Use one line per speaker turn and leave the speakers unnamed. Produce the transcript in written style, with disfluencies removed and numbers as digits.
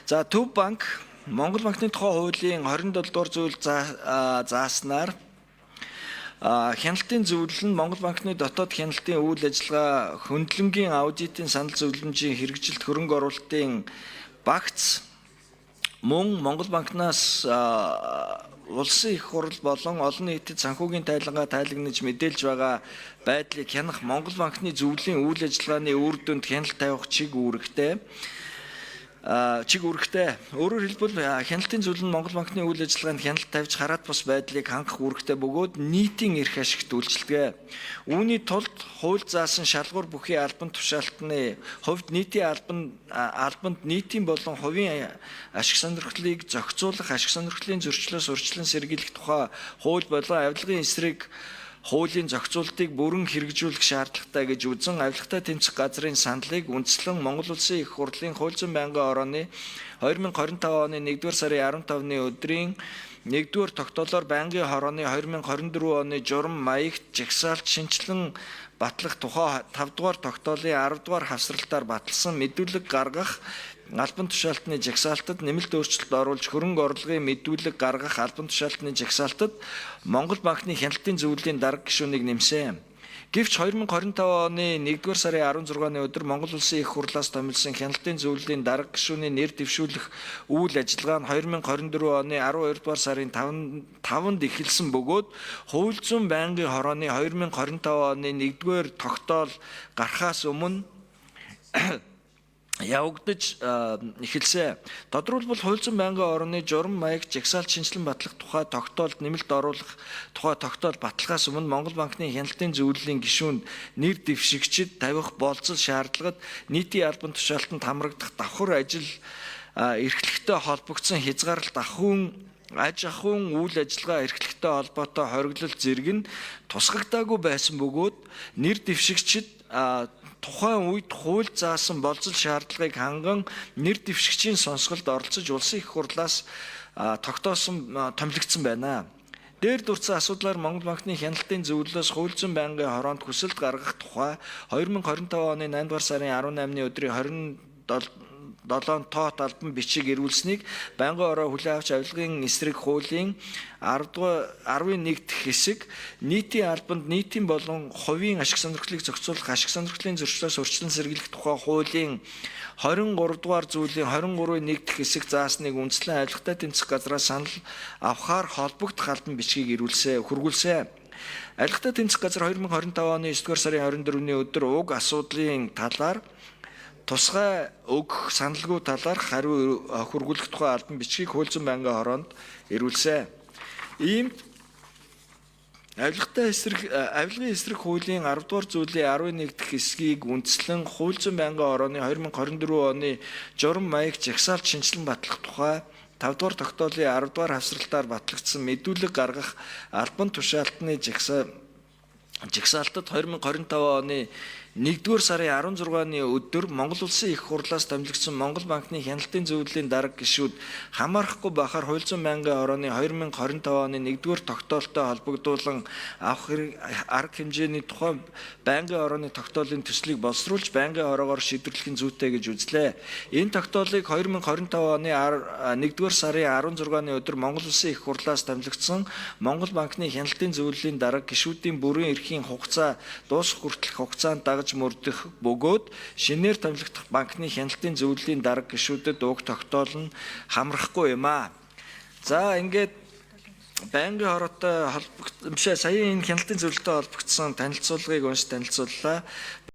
За, Төв банк Монгол банкны тухай хуулийн 27 дугаар зүйл зааснаар хяналтын зөвлөл нь Монгол банкны дотоод хяналтын үйл ажиллагаа, хөндлөнгийн аудитын санал зөвлөмжийн хэрэгжилт, хөрөнгө оруулалтын багц мөн Монгол банкнаас улсын их хурал болон олон нийтэд санхүүгийн тайлангаа тайлагнаж мэдээлж байгаа байдлыг хянах Монгол банкны зөвлөлийн үйл ажиллагааны үр дүнд хяналт тавих чиг үүрэгтэй. Өөрөөр хэлбэл, хяналтын зөвлөл нь Монгол банкны үйл ажиллагаанд хяналт тавьж хараат бус байдлыг хангах үүрэгтэй бөгөөд нийтийн эрх ашигт үйлчилдэг. Үүний тулд хууль заасан шалгуур бүхий албан тушаалтны хувьд нийтийн албанд нийтийн болон хувийн ашиг сонирхлыг зохицуулах, ашиг сонирхлын зөрчлөөс урьдчилан сэргийлэх тухай хууль болон авилгын эсрэг хуулийн зохицуултыг бүрэн хэрэгжүүлэх шаардлагатай гэж үзэн, авилгатай тэмцэх газрын саналыг үндэслэн Монгол Улсын Их Хурлын Хууль зүйн байнгын орооны 2025 оны 1-р сарын 15-ны өдрийн 1-р тогтоолоор байнгын хорооны 2024 оны журам маягт жагсаалт шинэчлэн батлах тухай 5 дугаар тогтоолын 10 дугаар хавсралтаар баталсан мэдүүлэг гаргах албан тушаалтны жагсаалтад нэмэлт өөрчлөлт оруулж, хөрөнгө орлогын мэдүүлэг гаргах албан тушаалтны жагсаалтад Монгол банкны хяналтын зөвлөлийн дарга гишүүнийг нэмсэн. Гэвч 2025 оны 1-р сарын 16-ны өдөр Монгол Улсын Их Хурлаас томилсон хяналтын зөвлөлийн дарга гишүүний нэр дэвшүүлэх үйл ажиллагаа нь 2024 оны 12 дугаар сарын 5-нд эхэлсэн бөгөөд хууль зүйн байнгын хорооны 2025 оны 1-р тогтоол гарахаас өмнө явагдаж эхэлсэн. Тодорхойлбол, хууль зүйн байнгын орны журам маяг жагсаалт шинэчлэн батлах тухай тогтоолд нэмэлт оруулах тухай тогтоол батлахаас өмнө Монгол банкны хяналтын зөвлөлийн гишүүнд нэр дэвшигчид тавих болцол шаардлагад нийтийн албан тушаалтанд хамрагдах давхар ажил эрхлэхтэй холбогдсон хязгаарлалт ахуйн аж ахуйн үйл ажиллагаа эрхлэхтэй холбоотой хориглол зэрэг нь тусгагдаагүй байсан бөгөөд нэр дэвшигчид тухайн үед хууль заасан болцол шаардлагыг ханган нэр дэвшигчийн сонсголд оролцож, улсын их хурлаас тогтоосон, томилогдсон байна. Дээр дурдсан асуудлаар Монгол банкны хяналтын зөвлөлөөс хууль зүйн байнгын хороонд хүсэлт гаргах тухай 2025 оны 8 дугаар сарын 18-ны өдрийн 27 тоот албан бичиг эрүүлсэнийг байнгын ороо хүлээн авч, авилгын эсрэг хуулийн 10 дугаар 10-ын 1 дэх хэсэг, нийтийн албанд нийтийн болон хувийн ашиг сонирхлыг зохицуулах, ашиг сонирхлын зөрчлөөс урьдчилан сэргийлэх тухай хуулийн 23 дугаар зүйлийн 23-ын 1 дэх хэсэг заасныг үндэслэн авилгатай тэмцэх газраас санал авахаар холбогдох албан бичгийг эрүүлсэн, хөргүүлсэн. Авилгатай тэмцэх газар 2025 оны 9 дугаар сарын 24-ний өдөр уг асуудлын талаар тусгай өгөх саналгүй талаарх хариу хөргүүлэх тухай албан бичгийг хууль зүйн байнгын хороонд эрүүлсэн. Иймд авилгатай эсрэг авилгын эсрэг хуулийн 10 дугаар зүйлийн 11 дэх хэсгийг үндэслэн хууль зүйн байнгын орооны 2024 оны журам маяг жагсаалт шинэчлэн батлах тухай 5 дугаар тогтоолын 10 дугаар хавсралтаар батлагдсан мэдүүлэг гаргах албан тушаалтны жагсаалтад 2025 оны 1-р сарын 16-ны өдөр Монгол Улсын Их Хурлаас томилогдсон Монгол банкны хяналтын зөвлөлийн дарга гишүүд хамаарахгүй байхаар хууль зүйн байнгын орооны 2025 оны 1-р тогтоолтой холбогдуулан авах арга хэмжээний тухай байнгын орооны тогтоолын төслийг боловсруулж, байнгын ороогоор шийдвэрлэх нь зүйтэй гэж үзлээ. Энэ тогтоолыг 2025 оны 1-р сарын 16-ны өдөр Монгол Улсын Их Хурлаас томилогдсон Монгол банкны хяналтын зөвлөлийн дарга гишүүдийн бүрэн эрхийн хугацаа дуусах хүртэлх хугацаанд дагаж мөрдөх бөгөөд шинээр томилогдох банкны хяналтын зөвлөлийн дарга гишүүдэд уг тогтоол нь хамрахгүй юм аа. За, ингээд байнгын хороотой холбогдсон, биш, саяын энэ хяналтын зөвлөлтөй холбогдсон танилцуулгыг унш танилцууллаа.